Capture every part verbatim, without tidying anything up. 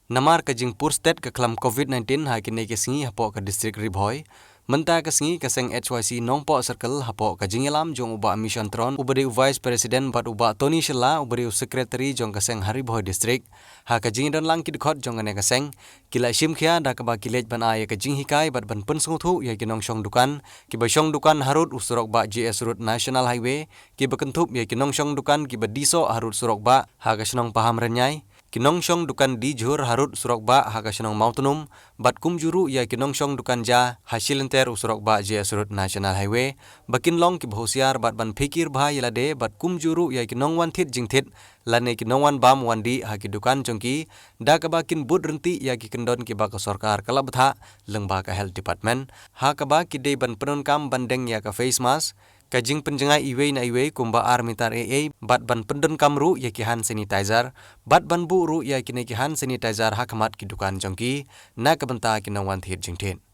Namar ka jingpur stet ka khlam covid nineteen ha kine ki sngi hapoh ka district Ri Bhoi, mynta ka sngi ka seng H Y C Nongpoh Circle hapoh ka jingïalam jong u Bah Mission Tron uba dei u Vice President bad u Bah Tony Shylla uba dei u Secretary jong ka seng ha Ri Bhoi District, ha ka jingdon lang ki dkhot jong kane ka seng, ki la shim khia da kaba ki leit ban ai ïa ka jinghikai bad ban pynsngewthuh ïa ki nongshong dukan kiba shong dukan harud u surok bah J S Road National Highway, kiba kynthup ïa ki nongshong dukan kiba die soh harud surok bah ha ka shnong Pahamrynjai, ki nongshong dukan die jhur harud surok bah ha ka shnong Mawtnum, bad kumjuh ruh ïa ki nongshong dukan ja ha shilynter u surok bah J S Road National Highway, ba kin long kiba husiar bad ban phikir bha ïa lade bad kumjuh ruh ïa ki nongwan thied jingthied lane ki nongwan bam wan dih ha ki dukan jong ki, da kaba kin bud ryntih ïa ki kyndon kiba ka sorkar ka la bthah lyngba ka Health Department, ha kaba ki dei ban pyndonkam ban deng ïa ka face mask, ka jingpynjngai iwei na iwei kumba ar mitar eiei, bad ban pyndonkam ruh ïa ki hand sanitizer, bad ban buh ruh ïa kine ki hand sanitizer ha khmat ki dukan jong ki, na ka bynta ki nongwan thied jingthied.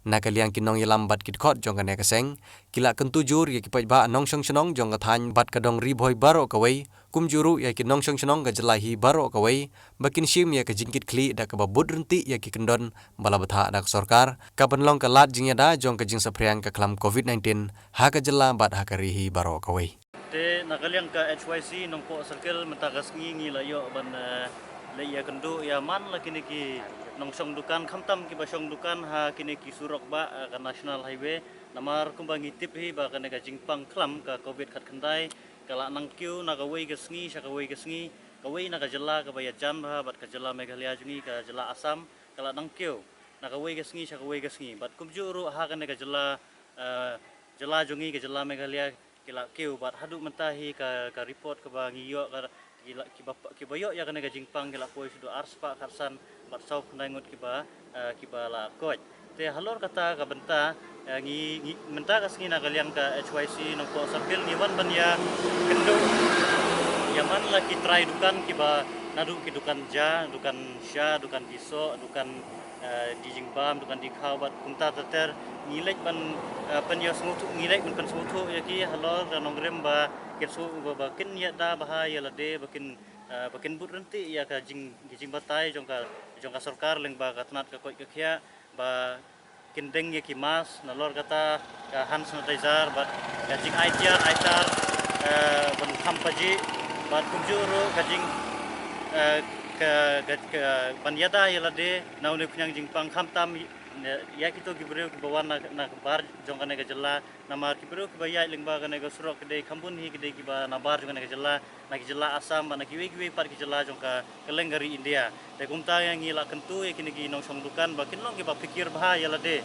Na ka liang ki nongïalam bad ki dkhot jong kane ka seng, ki la kyntu jur ïa ki paidbah nongshong shnong jong ka thaiñ bad ka dong Ri Bhoi baroh kawei, kumjuh ruh ïa ki nongshong shnong ka jylla hi baroh kawei, ba kin shim ïa ka jingkitkhlieh da kaba bud ryntih ïa ki kyndon ba la bthah da ka sorkar, ka ban long ka lad jingïada jong ka jingsaphriang ka khlam covid nineteen ha ka jylla bad ha ka ri hi baroh kawei. Te na ka liang ka H Y C Nongpoh Circle mynta ka sngi ngi la ïoh ban, eh, leit ïakynduh ïa man la kine ki nongshong dukan, khamtam kiba shong dukan ha kine ki surok bah, eh, ka National Highway. Namar kumba ngi tip hi ba kane ka jingpang khlam ka covid khatkhyndai ka la nang kiew na kawei ka sngi sha kawei ka sngi, kawei na ka jylla kaba ïajan bha bad ka jylla Meghalaya jong ngi, ka jylla Assam, ka la nang kiew na kawei ka sngi sha kawei ka sngi. Bad kumjuh ruh ha kane ka jylla, eh, jylla jong ngi ka jylla Meghalaya ki la kiew, bad haduh mynta hi ka, ka report kaba ngi ïoh ka, ki la, kiba, kiba ïoh ïa kane ka jingpang ki la poi shaduh ar spah khatsan, bad saw khyndai ngut kiba, eh, kiba la koit. Te halor kata ka bynta, eh, ngi, ngi, mynta ka sngi na ka liang ka H Y C Nongpoh Circle ngi wan ban ïakynduh ïa man la ki trai dukan kiba naduh ki dukan ja, dukan sha, dukan die soh, dukan, eh, die jingbam, dukan die khaw, bad kumta ter ter. Ngi leit ban, eh, pynïasngewthuh, ngi leit ban pynsngewthuh ïa ki halor ka nongrim ba kin shu ba, ba kin ïada bha ïa lade, ba kin, eh, ba kin bud ryntih ïa ka jing, ki jingbatai jong ka, jong ka sorkar lyngba ka tnat ka koit ka khiah, ba kin deng ïa ki mask, nalor kata ka hand sanitizer, bad ka jingai tiar ai tar, eh, ban kham pajih, bad kumjuh ruh ka jing, eh, ka, ka, ka ban ïada ïa lade na une u khñiang jingpang, khamtam ïa, ïa kito ki briew kiba wan na, na ka bar jong kane ka jylla, namar ki briew kiba ïaid lyngba kane ka surok ki dei kham bun hi ki dei kiba na bar jong kane ka jylla, na ki jylla Assam bad na kiwei kiwei pat ki jylla jong ka kylleng ka ri India. Te kumta ïa ngi la kyntu ïa kine ki nongshong dukan ba kin long kiba phikir bha ïa lade.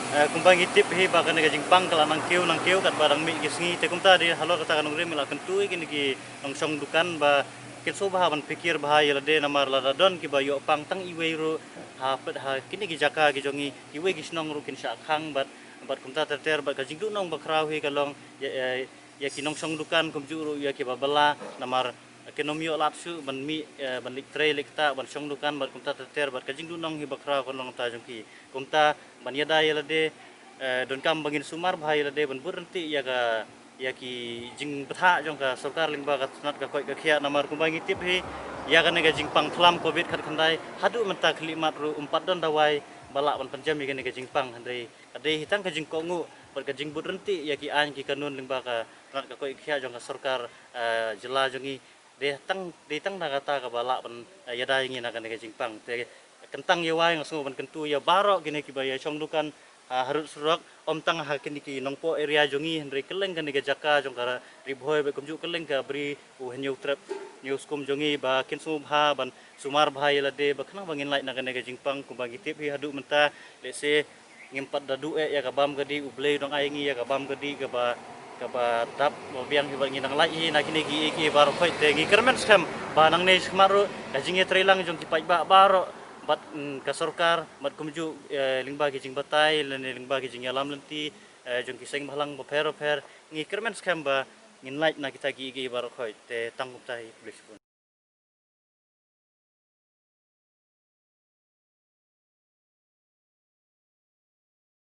Eh, kumba ngi tip hi ba kane ka jingpang ka la nang kiew nang kiew katba dang mih ki sngi. Te kumta dei halor kata ka nongrim ngi la kyntu ïa kine ki nongshong dukan ba kin sngewbha ban phikir bha ïa lade, namar lada don kiba ïoh pang tang iwei ruh ha peit ha kine ki jaka ki jong ngi, kiwei ki shnong ruh kin shah khang bad, bad kumta ter ter. Bad ka jingduhnong bakhraw hi ka long ïa, ïa, ïa ki nongshong dukan kumjuh ruh ïa kiba bylla, namar kin ym ïoh lad shuh ban mih, eh, ban leit trei leit ktah ban shong dukan bad kumta ter ter. Bad ka jingduhnong hi bakhraw kan long ta jong ki. Kumta ban ïada ïa lade, eh, donkam ba ngin sumar bha ïa lade ban bud ryntih ïa ka, ïa ki jingbthah jong ka sorkar lyngba ka tnat ka koit ka khiah, namar kumba ngi tip hi ïa kane ka jingpang khlam covid khatkhyndai haduh mynta khlieh mat ruh ym pat don dawai ba lah ban pynjem ïa kane ka jingpang. Hynrei ka dei hi tang ka jingkohnguh bad ka jingbud ryntih ïa ki aiñ ki kanun lyngba ka tnat ka koit ka khiah jong ka sorkar, eh, jylla jong ngi. Dei tang, dei tang na kata kaba lah ban, eh, ïada ïa ngi na kane ka jingpang. Te kyntang ïa wai nga sngew ban kyntu ïa baroh kine kiba ïa shong dukan, ah, harud surok, ym tang ha kine ki Nongpoh area jong ngi, hynrei kylleng kane ka jaka jong ka Ri Bhoi bad kumjuh kylleng ka Bri u Hynñiewtrep Hynñiewskum jong ngi ba kin sngewbha ban sumar bha ïa lade ba khnang ba ngin lait na kane ka jingpang. Kumba ngi tip hi haduh mynta, lehse ngim pat da duh eh ïa ka bam ka dih, U Blei u dang ai ngi ïa ka bam ka dih kaba, kaba dap ba biang hi bad ngi dang lait hi na kine kiei kiei baroh khoit. Te ngi kyrmen skhem ba nangne shakhmat ruh ka jingïatreilang jong ki paidbah baroh bad, mm, ka sorkar bad kumjuh, eh, lyngba ki jingbatai lane lyngba ki jingïalam lynti, eh, jong ki seng bhalang bapher bapher, ngi kyrmen skhem ba ngin lait na kita kiei kiei baroh khoit. Te tang kumta hi, khublei shibun.